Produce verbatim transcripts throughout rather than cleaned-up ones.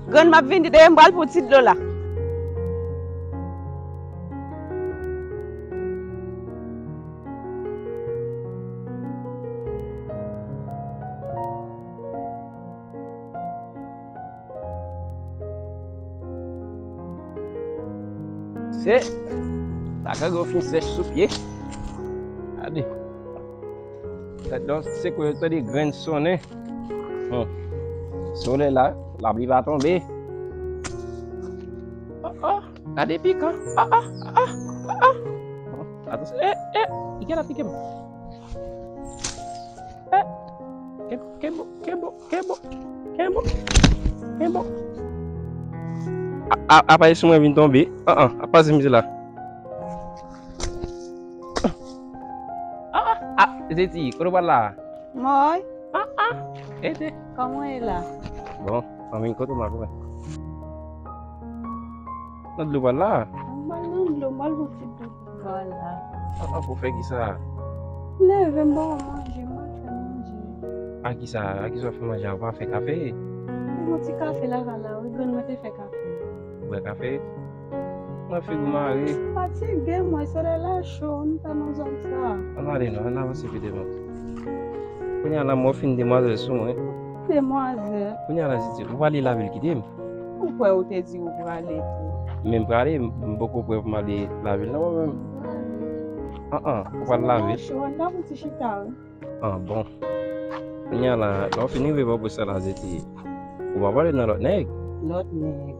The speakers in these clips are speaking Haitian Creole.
Grann, m ap vini, dèyè m pral pran ti dlo la. Se, sa ka gen yon fin sèch sou pye. Gade. Gade, se kwe yo tande grenn sonnen. Hmm. Solèy la, lapli va tonbe. Oh, oh, gade pikan. Ah, ah, ah, ah, ah. Bon, atansyon. Eh, eh, pikan la pike m. Eh, kenbo, kenbo, kenbo, kenbo, kenbo. A, a, apa e sou mwen vin tonbe? An, an, apa se mize la? Ah, ah, ah, Zeti, kote w pral la? Mwen. Ah, ah, ede. Kòman w ye la? Bon, anmwey, kote w mal pran? Nan dlo w pral la? Mwen nan dlo, mwen pran ti dlo. Vwala. Ah, ah, pou fè kisa? Leve, m ba w manje, mwen fè manje. A kisa, a kisa w fè manje a? Ou pa fè kafe? Yon ti kafe lakay la, wi, grann mwen te fè kafe. Ou bwè kafe? Mwen figi w mare. Fatige mwen, solèy la cho, m pa nan zòn sa. Ann ale non, ann avanse pi devan. Kounye a la, mwen fin demwazèl sou mwen. Demwazèl. Kounye a la, Zeti, ou pale lavil kite m. Ou kwè ou te di ou prale tou? Men m prale, m, m poko prè pou m ale lavil non, mwen menm. An, an, ou pral lavil. Solèy la cho, ann al fè yon ti chita, wi. An, bon. Kounye a la, lè w fin rive bò pou sa la, Zeti, ou pa pale nan lòt nèg? Lòt nèg?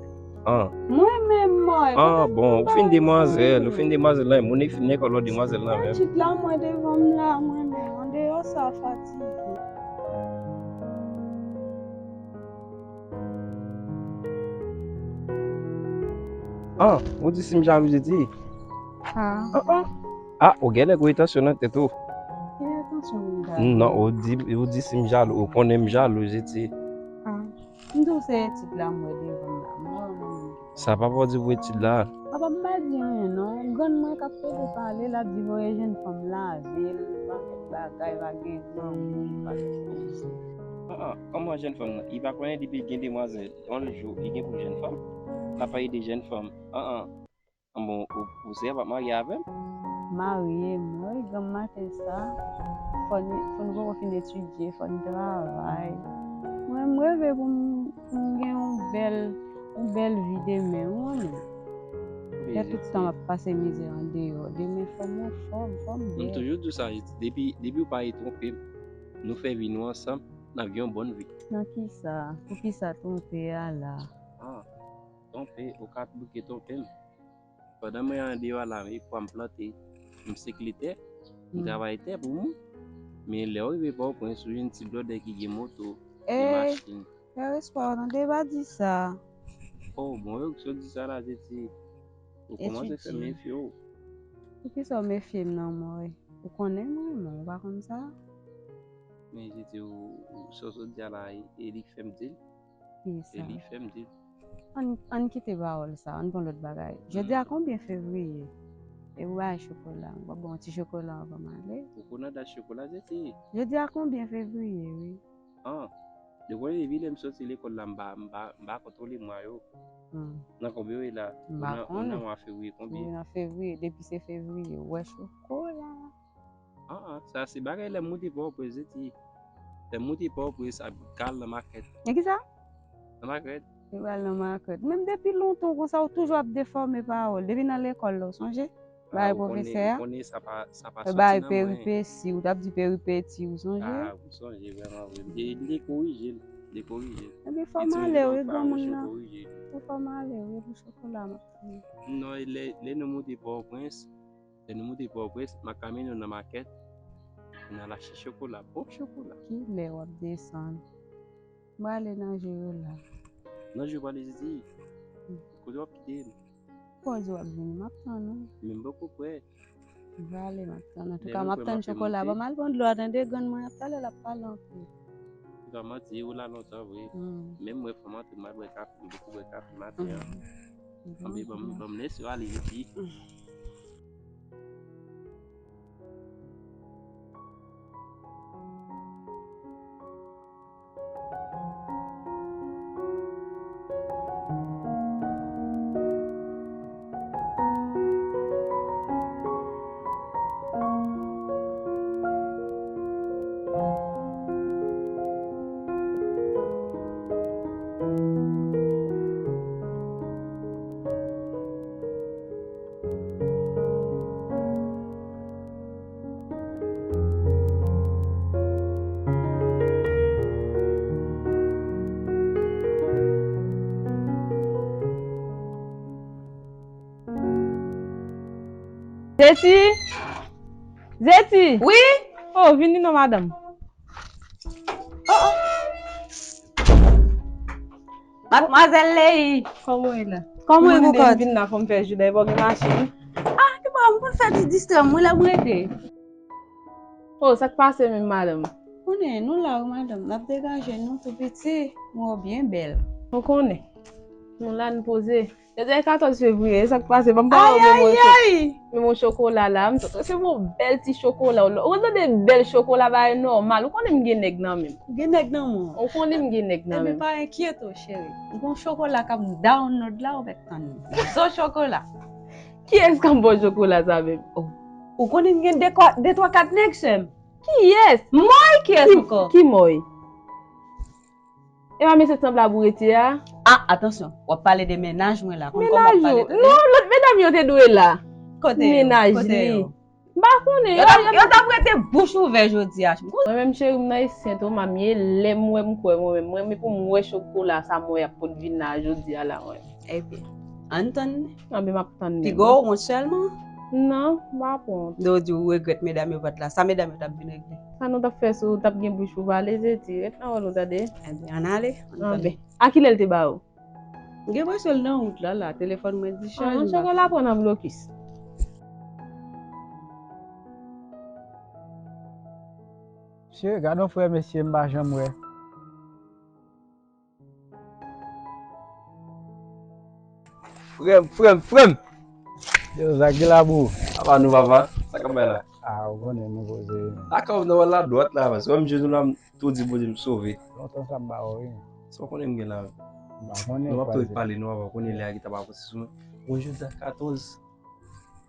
An. Mwen menm, mwen. An, bon, ou fin demwazèl, ou fin demwazèl la, moun e fin nèg lòt demwazèl la menm. Pitit la, mwen devan m la, mwen menm, andeyò sa fatige. An, ou di si m jalou, Zeti? Ah. An, an. Ah, ou genlè gen entansyon nan tèt ou. Ki entansyon m gen? Non, ou di, ou di si m jalou, ou konnen m jalou, Zeti. Ah. M di w se etid la m wè devan m la. M wè w nan men m. Sa papa w di pou etid la? Papa m pa di anyen non. Grann mwen k ap pede pale, l ap di voye jèn fanm lavil, pa fè bagay, pa gen granmoun, pa fè koze. An, an, kòman jèn fanm nan? Li pa konnen depi l gen demwazèl, yon jou, li gen pou jèn fanm? L ap pale de jèn fanm. An, an. An bon, ou, ou serye p ap marye avè m? Marye, mwen, wi, granm maten sa. Fò n, fò n poko fin etidye, fò n travay. Mwen, m reve pou m, pou m gen yon bèl, yon bèl vi demen, ou konnen. Fè tout tan m ap pase mizè andeyò. Demen, fò m anfòm, fò m bèl. M toujou di w sa, depi, depi w pa retwonpe m, nou fè vi nou ansanm, n ap gen yon bòn vi. Nan kisa? Poukisa twonpe a la? Ah, twonpe, ou ka bouke twonpe m. Pandan mwen andeyò a la, m pran, m plante, m sekle tè, m travay tè pou moun. Men lè w rive Pòtoprens, ou jwenn ti blòdè ki gen moto, gen machin. Fè respè w tande, pa di sa. Oh, bon, yo, si w di sa la, se ti, ou kòmanse fè m mefye w. Poukisa w mefye m nan mwen? Ou konnen mwen, mwen, ou pa konn sa? Men je di w, sa w sot di a la, e, e li k fè m di l. Kisa? E li k fè m di l. Ann, ann kite pawòl sa, ann pran lòt bagay. Jodi a konbyen fevriye? E ou bay chokola, m pral ba w yon ti chokola anvan m ale. Ou konnen dat chokola, je di. Jodi a konbyen fevriye, wi. An, depi lè m soti lekòl la, m pa, m pa, m pa kontwole mwa yo. Hmm. Nan konbyen w ye la? M pa konnen. Ou nan, ou nan mwa fevriye, konbyen? Wi, nan fevriye, depi se fevriye, ou wè chokola. An, an, sa se bagay lè m moute Pòtoprens, se ti. Lè m moute Pòtoprens, ap kal nan makèt. E kisa? Nan makèt. Li pral nan makèt. Menm depi lontan konsa, ou toujou ap defòme pawòl. Depi nan lekòl la, ou sonje? Bay pwofesè a. Ou konnen sa pa, sa pa soti nan mwen. Bay peripesi, ou t ap di peripeti, ou sonje? Ah, m sonje vrèman vre. E m te korije l, m te korije l. Ebyen, fò m ale, wi, granmoun nan. Fò m ale, wi, pou chokola m ap pran. Non, e lè, lè nou moute Pòtoprens, lè nou moute Pòtoprens, m ap ka mennen w nan makèt, pou n al achte chokola, bon chokola. Kilè w ap desann? M prale nan je yo la. Nan je w prale, Zeti? Kote w ap kite m? Kote w ap vini, m ap tann ou. Men m poko prè. M prale, m ap tann. Antouka, m ap tann chokola. Ban m al pran dlo a, tande, grann mwen ap pale, l ap pale anpil. Antouka, manti, ou la lontan vre. Hmm. Menm mwen, fò m antre, m al bwè kafe, m poko bwè kafe maten an. Hmm. Anben, ban m, ban m lese w ale, Zeti. Zeti! Zeti! Wi? Oh, vini non, madanm. Oh, oh. Madmwazèl Leyi. Kòman w ye la? Kòman w ye, Koukòt? Vin la, fò m fè jou, dayè pa w gen machin. Ah, ki pa, m konn fè ti distrè m, wi, lè m rete. Oh, sa k pase menm, madanm? Konnen, nou la, wi, madanm. N ap degaje nou tou piti. Nou byen bèl. Ou konnen. Nou la, n poze. Jodi a katòz fevriye, sa k pase? Ban m pa wè w menm yon cho-, menm yon chokola la. M t-, se yon bèl ti chokola. Ou tande bèl chokola, bagay nòmal. Ou konnen m gen nèg nan men m. Ou gen nèg nan men w? Ou konnen m gen nèg nan men m. Ebyen, pa enkyete w, cheri. M gon chokola k ap download la, ou mèt tann. Zo chokola. Kiyès k ap ba w chokola sa menm? Oh. Ou konnen m gen de, de twa, kat nèg, sè m. Kiyès? Mòy, kiyès ankò? Ki mòy? E pa mesye sanblab ou rete a? Ah, atansyon, w ap pale de mennaj mwen la, konn kòman w ap pale, tande? Non, lòt medam yo te dwe la. Kote yo? Mennaj li. Kote yo? M pa konnen. Yo t ap, yo t ap rete bouch ouvè jodi a. Mwen menm, cheri, m nan esent, oh, manmi, e lè m wè m kwè mwen menm. Mwen menm pou m wè chokola sa mwen ap pot vin la jodi a la, mwen. Ebyen, ann tann li. Anben, m ap tann li. Piga w wont sèlman? Non, m pa wont. Lè w di w regrèt medam yo pa t la, sa medam yo t ap vin regle? Sa nou t ap fè si w t ap gen bouch pou pale, Zeti? Ret nan wòl ou, tande? Ebyen, ann ale, ann tann li. Anben, a kilè l te ba ou? M gen enpresyon l nan wout la, la. Telefòn mwen dichaj. Ah, m cheke l apre nan blokis. Mesye, gad yon frè mesye m pa janm wè. Frè m, frè m, frè m! Yo, sa k gen la, bro? Apa nou, papa? Sa k ap bay la? Ah, ou konnen nou poze wi, men. Lakay w nan wòl la dwat la, mas. Wè m jwenn ou la, m tou di Bondye m sove. Lontan sa m pa wè w, wi. Sa w konnen m gen la, wi. M pa konnen. Nou ap tou pale, nou ap konnen lè a ki t ap avanse sou mwen. Bon, jodi a katòz,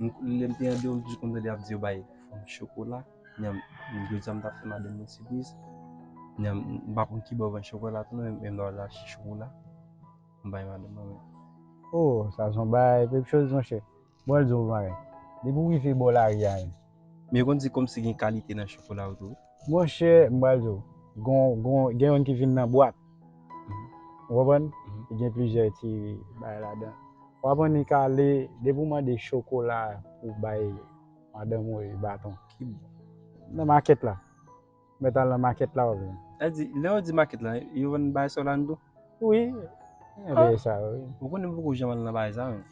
m, lè m te an deyò, m toujou konn tande y ap di yo bay fanm chokola. Nyan, m, jodi a m t ap fè madanm mwen sipriz. Nyan, m, m pa konn ki bò vann chokola tou non, men m dwe al achte chokola. M bay madanm mwen, men. Oh, sa se yon bagay, kèk choz, monchè. Mwen di w yon bagay. Depi w rive bò lari a menm. Men yo konn di kòmsi gen kalite nan chokola yo tou. Monchè, m pral di w, gon, gon, gen youn ki vin nan bwat. Mhm. Ou konprann? Mhm. Li gen plizyè ti bagay ladan. W ap annik ale, depi w mande chokola pou bay madanm ou, e baton. Ki bò? Nan makèt la. Mèt al nan makèt la, w ap jwenn. Sa di, lè yo di makèt la, yo vann bagay sa yo ladan tou? Wi. Ebyen, sa yo, wi. Ou konnen m poko janm al nan bagay sa, men.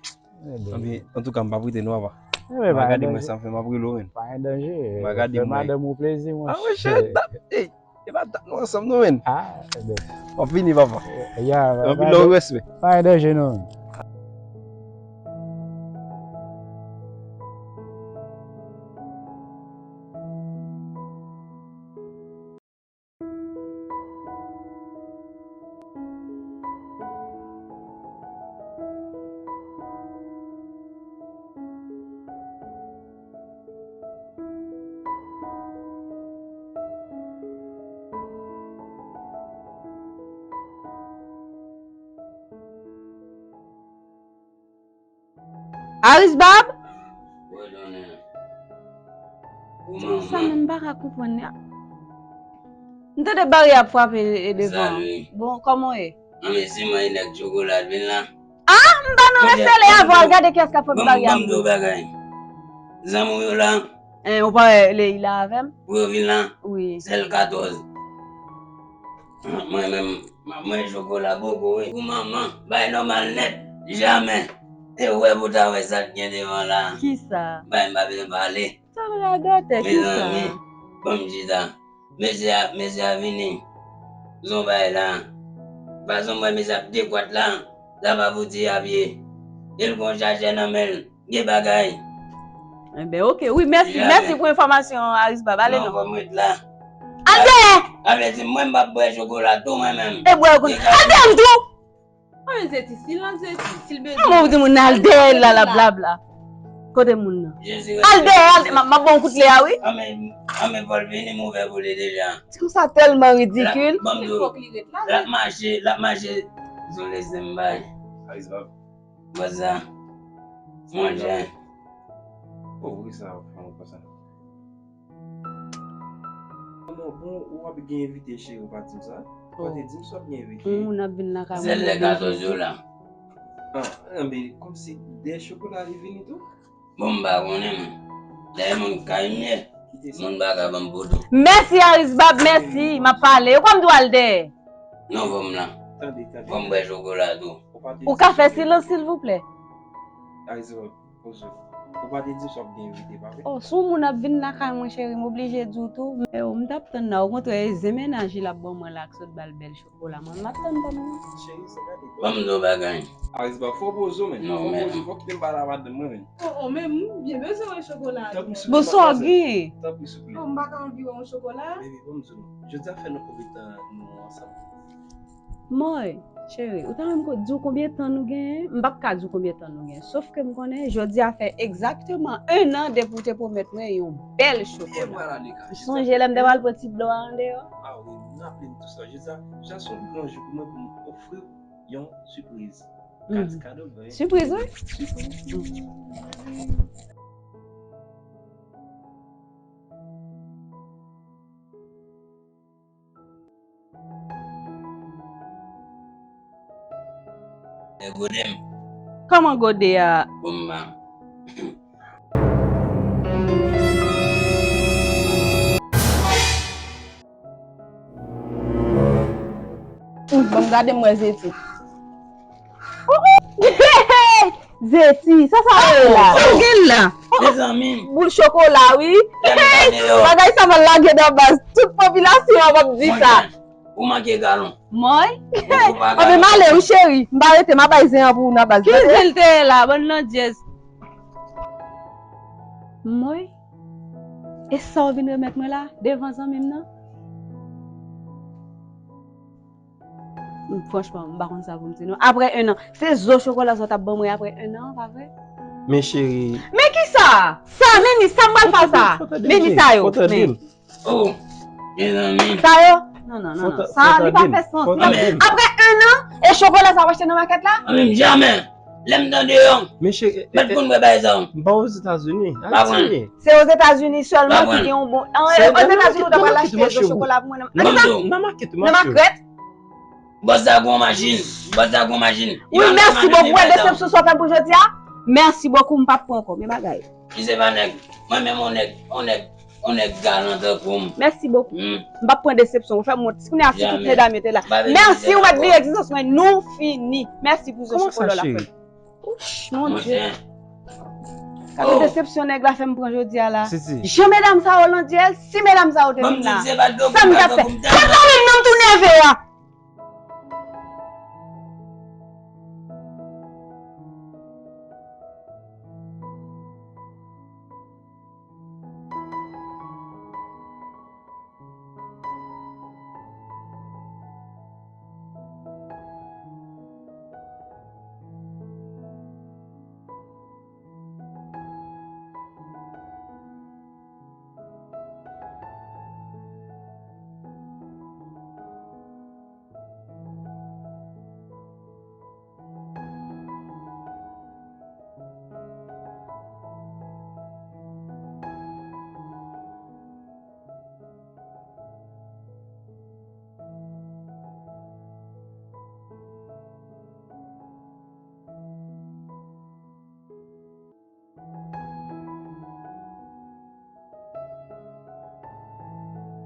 Ebyen. Anben, antouka, m p ap rete non, papa. Ebyen, pa gen danje. M a gade mwen sa m fè, m ap rele w, men. Pa gen danje. M a gade mwen. Fè madanm ou plezi, monchè. Ah, monchè, dat, ey, e pa dat nou ansanm, non, men. Ah, ebyen. M ap vini, papa. Ya, anpil love, respè. Pa gen danje, non, men. Aris Bab? Ti moun sa menm m pa ka konprann li. M tande baryè ap frape e devan. Bon, kòman w ye? Anben, si mwen e nèg chokola vin la. Ah, m pa nan rete le avan, al gade kiyès k ap frape baryè a. Ban m di w bagay. Zanmi w yo la. Eh, ou pa wè Leyi la avè m? Pou yo vin la? Wi. Sèl katòz. Mwen menm, m ap manje chokola poko, wi. Pou manman, bay nòmal nèt, jamè. E wè pou ta wè sa k gen devan la. Kisa? Bay m pa bezwen pale. Sa radòtè, kisa? Mezanmi, ban m chita. Mesye a, mesye a vini. Zon bay la. Fason m wè mesye ap dekwat la, sa pa pou ti a pye. E l gon chajè nan men l. Gen bagay. Enben, oke. Wi, mèsi. Mèsi pou enfòmasyon, Aris Bab. Ale non. Fò m ret la. Al dèyè! Sa vle di mwen m p ap bwè chokola tou mwen menm. E bwè ou konn. Al dèyè m tou! Anben, Zeti, si l an Zeti, si l bezwen. Kòman ou di moun nan al dèyè l la, l ap blabla? Kote moun nan? Al dèyè, al, m ap, m ap ba w kout lè a, wi. Anben, anben, fò l vini, m ouvè pou li deja. Ti moun sa tèlman ridikil. Ban m di w, l ap mache, l ap mache sou lesen m bay. Aris Bab. Bòs la. Monchè. Oh, poukisa w ap fè mwen konsa? Kòman bon, w ap gen envite, cheri, w pa di m sa? Ou pa te di m si w ap gen envite? Yon moun ap vin lakay mwen. Sèl lè katòz yo la. Ah, enben, kòmsi de chokola li vini tou? Bon, m pa konnen, mwen. Dèyè moun kay m ye. Moun pa ka ban m vodou. Mèsi, Arisbab, mèsi. M ap pale. Ou konn m dwe al dèyè. Non, fò m la. Fò m bwè chokola tou. Ou ka fè silans, silvouplè? Arisbab, poze w. Ou pa te di w s ap gen envite, pa vre? Oh, si yon moun ap vin lakay mwen, cheri, m oblije di w tou. Men, oh, m t ap tann la. Okontrè, e zen mennaj li l ap ban mwen la, k sot ba l bèl chokola. Mwen, m ap tann pa m nan. Cheri, se gade. Ban m di w bagay. Arisbab, fò w poze w, men. Non, fò w poze w, fò w kite m pale a madanm mwen, men. Oh, oh, men m byen bezwen wè chokola a. Tanpri, souple. Bon, sa w genyen? Tanpri, souple. Oh, m pa ka anvi wè yon chokola. Baby, ban m di w. Jodi a fè nou konbyen tan nou ansanm? Mòy, cheri, ou ta renmen di w konbyen tan nou genyen? M p ap ka di w konbyen tan nou genyen. Sof ke m konnen, jodi a fè egzakteman en an depi w te pwomèt mwen yon bèl chokola. E vwala, Lika. Ou sonje lè m te pral pran ti dlo a andeyò? Ah wi, m raple m tou sa. Jodi a, jodi a se yon gran jou pou mwen pou m ofri w yon sipriz. Kas kado, wi. Sipriz, wi? Sipriz. E gode m. Kòman gode a? Bon, m pa. Bon, gade m wè Zeti. Zeti, sa sa ye la? Sa w gen la? Mezanmi. Boul chokola, wi. Lè m gade yo. Bagay sa mal lage nan baz. Tout popilasyon an p ap di sa. Ou manke galon. Mòy? Anben m ale wi cheri. M pa rete, m a bay zen an pou ou nan baz. Ki zen l te ye la? Bann landjèz. Mòy? E sa w vin remèt mwen la? Devan zanmi m nan? Franchman, m pa konn sa pou m di non. Apre en an, se zo chokola sa w t ap ban mwen apre en an, pa vre? Men cheri. Men kisa? Sa, men ni sa m pral fè sa. Men ni sa yo. Men. Oh, mezanmi. Sa yo? Non, non, non, non. Sa, li pa fè sans. Apre en an, e chokola sa w achte nan makèt la? Anben, jamè. Lè m tande yo. Men cheri, m pa t konn wè bagay sa yo. M pa Ozetazini, Ayiti m ye. Se Ozetazini sèlman ki gen yon bon. An, Ozetazini ou ta pral achte zo chokola pou mwen nan. Nan kisa? Nan makèt, nan makèt. Bòs la gon machin. Bòs la gon machin. Wi, mèsi bokou. Wè desepsyon sa w fè m pou jodi a? Mèsi bokou, m p ap pran ankò. Men bagay. Li se pa nèg. Mwen menm on nèg, on nèg, on nèg galan tankou m. Mèsi bokou. M p ap pran desepsyon. Ou fè m wont. Si kounye a si tout medam yo te la. Mèsi, ou mèt bliye egzistans mwen. Nou fini. Mèsi pou zo chokola w la fè m. Ouch, mon Dye. Gade desepsyon nèg la fè m pran jodi a la. Jan medam sa yo landjèz, si medam sa yo te vin la, sa m t ap fè? Tèt sa menm nan m tou nève a.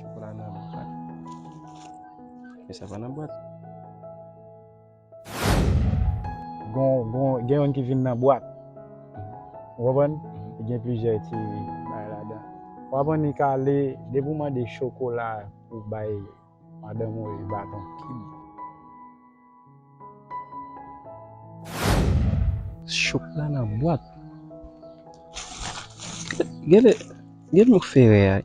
Chokola nan bwat. Men sa pa nan bwat. Gon, gon, gen youn ki vin nan bwat. Ou konprann? Gen plizyè ti bagay ladan. Ou konprann, li ka ale, depi w mande chokola pou bay madanm ou, li baton. Chokola nan bwat. Gade, gade moun fere a.